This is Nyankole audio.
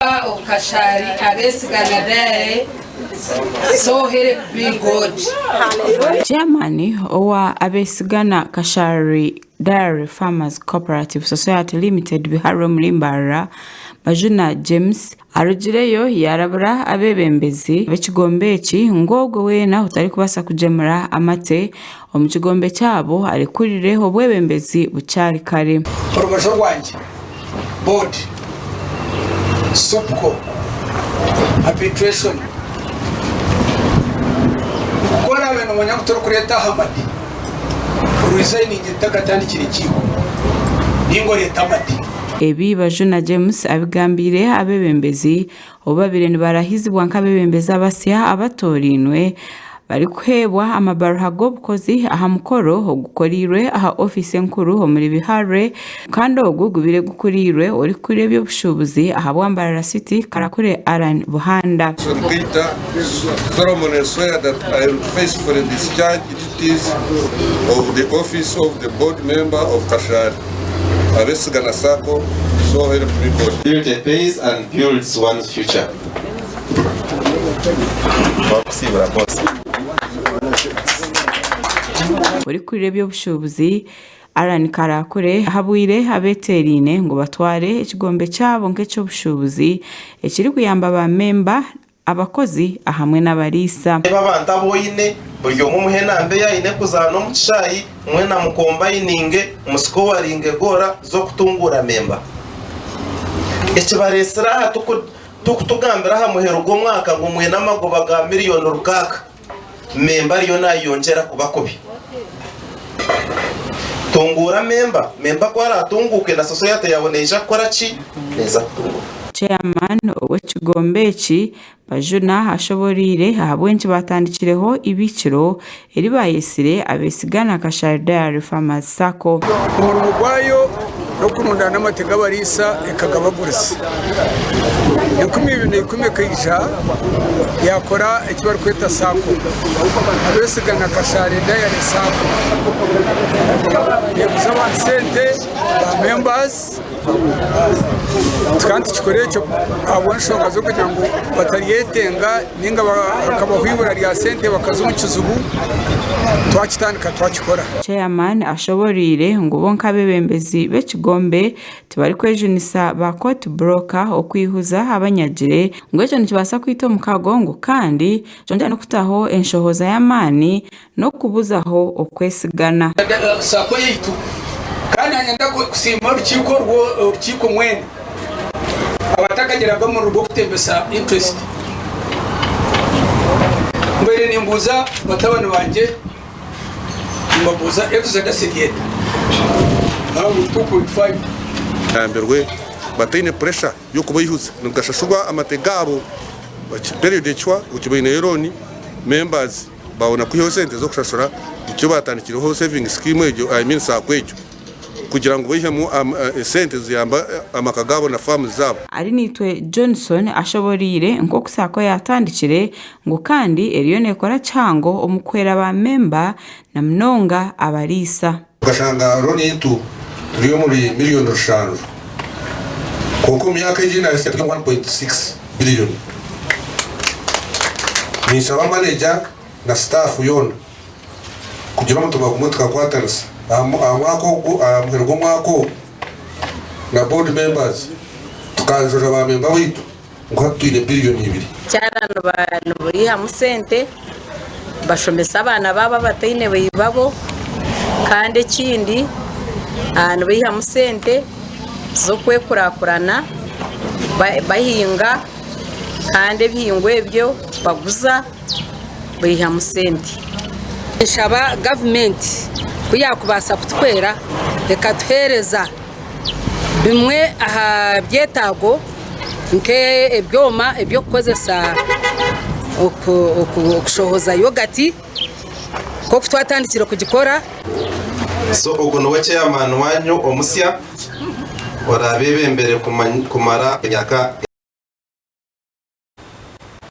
Of Kashari Abesigana Dairy So help me God. Chairman owa Abesigana Kashari Dairy Farmers Cooperative Society Limited Biharwe omuri Mbarara, Bajuna James arugireyo yaarabura abeebembezi b'ekigombe eki ngu ogwe weena otarikubaasa kugyemura amate omu kigombe kyabo arekurire obwebembezi bukyari kare. Orubaju rwangye. Board, SUPCO, Arbitration, Ku oraabe noomanya ngu torikureeta aha mate, orizayininge otakatandikire enkiiko nainga oreete amate. Ebi Bajuna James abigambiire abeebembezi obu babaire nibarahizibwa nk'abeebembezi abasya abatoorainwe barikuheebwa amabaruha g'obukozi aha mukoro ogukoreirwe aha ofiisi enkuru omuri Biharwe kandi ogu gubaire gukuriirwe orikukurira eby'obushuubuzi ahabwa Mbarara City Karakure Allan Buhanda. Peter solemnly swear that I will faithfully discharge duties of the office of the board member of Kashari Abesigana Sacco so help me God. Security pays and builds one's future. Wakusiibura boss. Orikukurira eby'obushuubuzi, Allan Karakure ahabwire abeteeraine ngu batware ekigombe kyabo nk'eky'obushuubuzi ekirikuyamba ba memba abakozi ahamwe n'abariisa. Reeba abantu abu oine, buri omwe omuhe enamba ei aine kuzaana omu kishaayi, mwena mukombayininge, musikowaringe goora z'okutunguura memba. Ekibareetsire aha tikutugambira aha muheru gw'omwaka ngu mwine amagoba ga miriyoni rukaaga. Memba ariyo naayeyongyera kuba kubi. Tunguura memba, memba ku araatunguuke na sosoyate yaawe neija kukora ki? Neeza kutunguuka. Chairman ow'ekigombe eki, Bajuna ashoboreire ahabw'enki baatandikireho ibiikiro eri baayetsire Abesigana Kashari Dairy Farmers Sacco. Omurimo gwayo n'okurundaana amate g'abariisa ekagabaguriza. 2010 ekaija yaakora eki barikweta Sacco, Abesigana Kashare Dairy Sacco. Neeguza abantu sente ba members. Tukaba nitukikora ekyo ahabw'enshonga z'okugira ngu bataryetenga ninga hakabaho eibura rya sente bakaza omu kizibu, twakitandika twakikora. Chairman ashoboreire ngu bo nk'abeebembezi b'ekigombe tibarikwejunisa ba court broker okwihuza abanyagire ngu ekyo nikibaasa kwita omukago ngu kandi kyongyera n'okutaho enshohoza y'amaani n'okubuzaho okwesigana. Sacco yaitu kandi nanyenda kusiima orukiiko orwo orukiiko mwena abatakagiraga omuriro gw'okutembesa interest. Mbaire nimbuuza batabani bangye nimbabuuza Exodus eri eta? Ngu 2.5. Gambirwe bataine pressure y'okubaihuza nigashashurwa amate gaabo period ekihwa eki baineyo loan members. Baabona kwihaho esente z'okushashura nikyo baatandikireho saving scheme egyo, I mean sacco egyo kugira ngu baihemu esente ziyambe amaka gaabo na farms zaabo. Arinaitwe Johnson ashoboreire nk'oku sacco yaatandikire ngu kandi eriyo neekora kihango omu kuhwera ba memba na munonga abariisa. Okashanga loan yaitu turi omuri miriyoni rushanju kwonka omu myaka egi nahitsya turi 1.6 billion. Ninshaba manager na staff yoona kugira omutima gumwe tukakwatanisa aha mwaka ogu aha muheru gw'omwaka ogu na board members tukanjurira ba memba baitu ngu hati twine biliyoni ibiri. Abakyara nibaihamu sente bashomesa abaana baabo abataine baibabo kandi ekindi nibaihamu sente z'okwekurakurana bahinga kandi ebihingwa ebyo baguza baihamu sente. Ninshaba gavumenti ku yaakubaasa kutuhwera ekatuheereza Bimwe aha byetaago nk'ebyoma eby'okukozesa okushohoza yogati nk'oku twatandikire kugikora. So ogu niwe chairman wanyu omusya oraabebembere kumara emyaka.